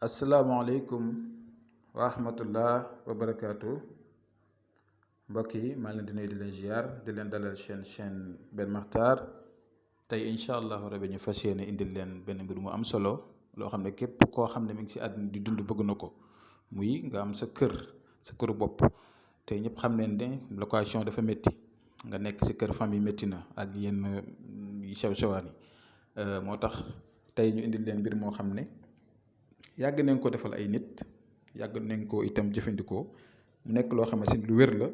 asalaamaaleykum wa rahmatullah wa barakaatu mbokk yi maa ngi leen di nuyu di leen ziar di leen dalal chaîne Ben Makhtar tey incha allahu rabi ñu fas yéene indil leen benn mbir mu am solo loo xam ne képp koo xam ne mi ngi si àdduna di dund bëgg na ko muy nga am sa këru bopp. tey ñëpp xam nañ ne location dafa métti nga nekk si kër famille métti na ak yenn sew sewaan yi moo tax tey ñu indil leen mbir moo xam ne yàgg nañ ko defal ay nit yàgg nañ ko itam jëfandikoo mu nekk loo xam ne lu wér la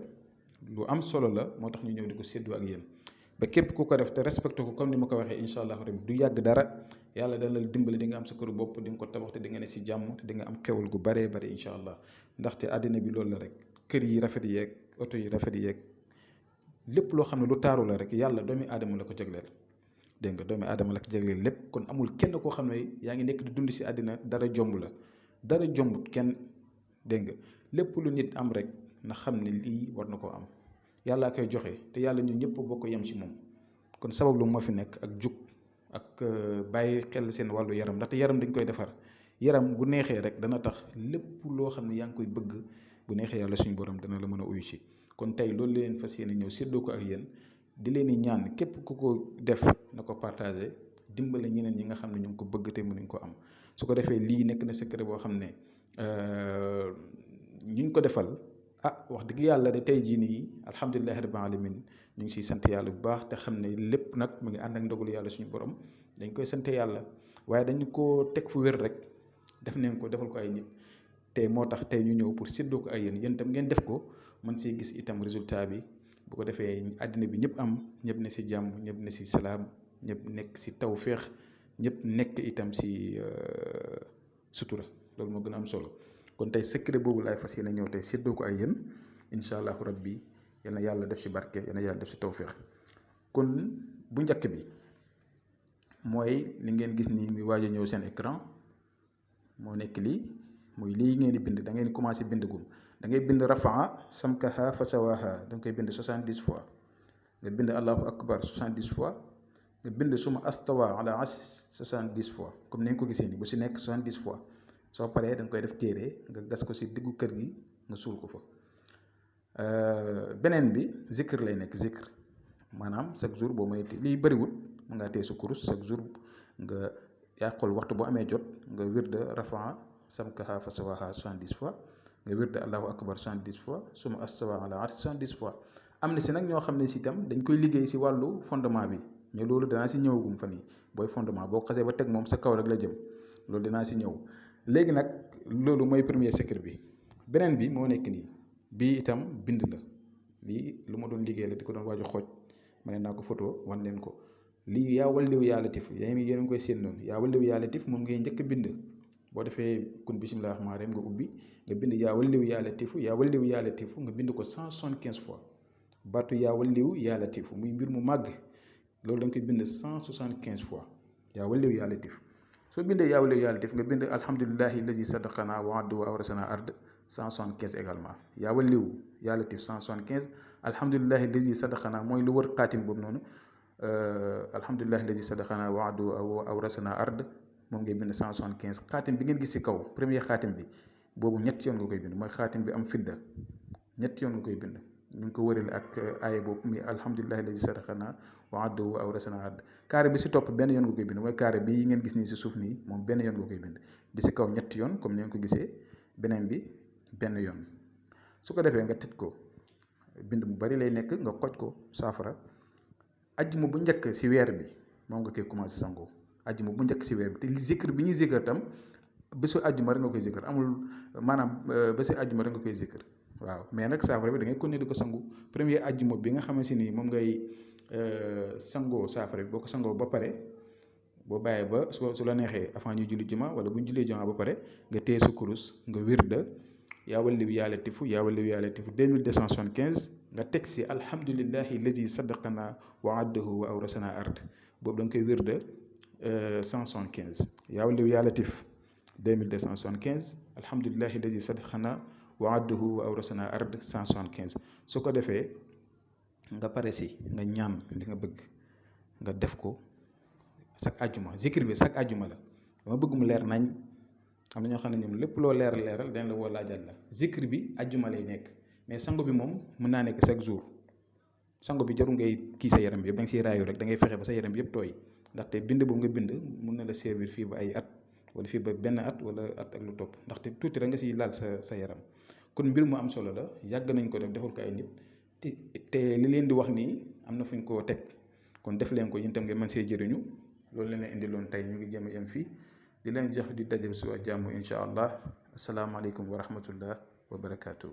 lu am solo la moo tax ñu ñëw di ko séddoo ak yéen ba képp ku ko def te respecté ko comme ni ma ko waxee incha allah rabbi du yàgg dara yàlla dana la dimbali di nga am sa këru bopp di nga ko tabax te di nga ne si jàmm te di nga am xewal gu baree bare incha allah ndaxte àddina bi loolu la rek kër yi rafet yeeg oto yi rafet yeeg lépp loo xam ne lu taaru la rek yàlla doomi aadama la ko jagleel. dégg nga doomi aadama la ko jagleel lépp kon amul kenn koo xam ne yaa ngi nekk di dund si àddina dara jomb la dara jombut kenn. dégg nga lépp lu nit am rek na xam ne lii war na koo am yàllaa koy joxe te yàlla ñun ñëpp bokk yem si moom kon sabab lu moo fi nekk ak jug ak bàyyi xel seen wàllu yaram ndaxte yaram dañ koy defar yaram bu neexee rek dana tax lépp loo xam ne yaa ngi koy bëgg bu neexee yàlla suñu borom dana la mën a uyu si kon tey loolu leen fas yéene ñëw séddoo ko ak yéen di leen di ñaan képp ku ko def na ko partagé dimbale ñeneen ñi nga xam ne ñu ngi ko bëgg te mënuñ ko am su ko defee lii nekk na secret boo xam ne ñu ko defal wax dëgg yàlla de tey jii nii alhamdulilahi rabbil alamin ñu ngi siy sant yàlla bu baax te xam ne lépp nag mu ngi ànd ak ndogalu yàlla suñu borom dañ koy sant yàlla waaye dañu ko teg fu wér rek def nañ ko defal ko ay nit te moo tax tey ñu ñëw pour séddoo ko ay yéen itam ngeen def ko mën see gis itam résultat bi bu ko defee àddina bi ñëpp am ñëpp ne si jàmm ñëpp ne si salaam ñëpp nekk si tawféex ñëpp nekk itam si sutura loolu moo gën a am solo kon tey secret boobu laay fas yéene ñëw tey séddoo ko ay yéen incha allahu rabbi yal na yàlla def si barke yal na yàlla def si tawféex kon bu njëkk bi mooy li ngeen gis ni muy waaj a ñëw seen écran moo nekk lii muy lii ngeen di bind da ngeen commencé bind gum da ngay bind rafaa samkaha fa sawaha da nga koy bind 70 fois nga bind allahu akbar 70 fois nga bind suma astawa ala as 70 fois comme ni nga ko gisee ni bu si nekk 70 fois soo paree da nga koy def téere nga gas ko si diggu kër gi nga suul ko fa. beneen bi zikr lay nekk zikr maanaam chaque jour boo mënee lii bëriwut mën ngaa téye sa kurus chaque jour nga yàqul waxtu boo amee jot nga wirda rafaa samkaha fa sawaha 70 fois nga wirda allahu akbar 70 fois suma astawa ala arsh 70 fois. am na si nag ñoo xam ne si itam dañ koy liggéey si wàllu fondement bi mais loolu danaa si ñëwagum fan yi booy fondement boo xasee ba teg moom sa kaw rek la jëm loolu dinaa si ñëw léegi nag loolu mooy premier secret bi. beneen bi moo nekk nii bii itam bind la lii lu ma doon liggéey la di ko doon waaju xooj ma ne naa ko photo wan leen ko lii yaa walliw yaa latif yéen a ngi koy seen noonu yaa walliw yaa latif moom ngay njëkk bind boo defee kun bisimilah rahmaani rahiim nga ubbi nga bind yaa walliw yaa latif yaa walliw yaa latif nga bind ko 175 fois baatu yaa walliw yaa latif muy mbir mu màgg loolu da nga koy bind 175 fois yaa walliw yaa latif soo bindee yaa walliw yaa latif nga bind alhamdulilahi lazi sadaqana wa addu wa awrasana ard 175 également yaa walliw yaa latif 175 alhamdulilahi lazi sadaqana mooy lu wër xaatim boobu noonu alhamdulilahi lazi sadaqana wa addu wa awrasana ard moom ngay bind 175 xaatim bi ngeen gis ci kaw premier xaatim bi boobu ñetti yoon nga koy bind mooy xaatim bi am fidda ñetti yoon nga koy bind ñu ngi ko wërale ak aaya boobu muy alhamdulilahi lazi sadaqana wa addu wa awrasana ard carré bi si topp benn yoon nga koy bind mooy carré bi ngeen gis nii si suuf nii moom benn yoon nga koy bind bi si kaw ñetti yoon comme ni ngeen ko gisee beneen bi benn yoon su ko defee nga tëj ko bind mu bari lay nekk nga xoj ko saafara ajjuma bu njëkk si weer bi moom nga koy commencé sangoo ajjuma bu njëkk si weer bi te zikr bi ñuy zikr tam bésu ajjuma rek nga koy zikr amul maanaam bésu ajjuma rek nga koy zikr waaw mais nag saafara bi da ngay continuer di ko sangu premier ajjuma bi nga xamante ni moom ngay sangoo saafara bi boo ko sangoo ba pare boo bàyyee ba su la neexee avant ñu julli juma wala bu ñu jullee juma ba pare nga téye sa kurus nga wirda yaa walliw yaa latifu yaa walliw yaa latifu 2275 nga teg si alhamdulillahi lazi sadaqana wa addahu wa awrasana ard boobu da nga koy wirda 175 yaa walliw yaa latif 2275 alhamdulillahi lazi sadaqana wa addahu wa awrasana ard 175 su ko defee nga pare si nga ñaan li nga bëgg nga def ko chaque àjjuma zikir bi chaque àjjuma la dama bëgg mu leer nañ am na ñoo xam ne ñoom lépp loo leeral dañ la woo laajal la. zikr bi ajjuma lay nekk mais sangu bi moom mën naa nekk chaque jour. sangu bi jarul ngay kii sa yaram bi yëpp da nga siy raayu rek da ngay fexe ba sa yaram bi yëpp tooy ndaxte bind boobu nga bind mun na la servir fii ba ay at wala fii ba benn at wala at ak lu topp ndaxte tuuti rek nga siy laal sa yaram. kon mbir mu am solo la yàgg nañ ko def defal ko ay nit te li leen di wax nii am na fu ñu koo teg kon def leen ko yéen itam ngeen mën see jëriñu loolu la leen indiloon tey ñu ngi jëm yem fii di leen jox di dajal si waa jàmm incha allah asalaamaaleykum wa rahmatullah wa barakaatu.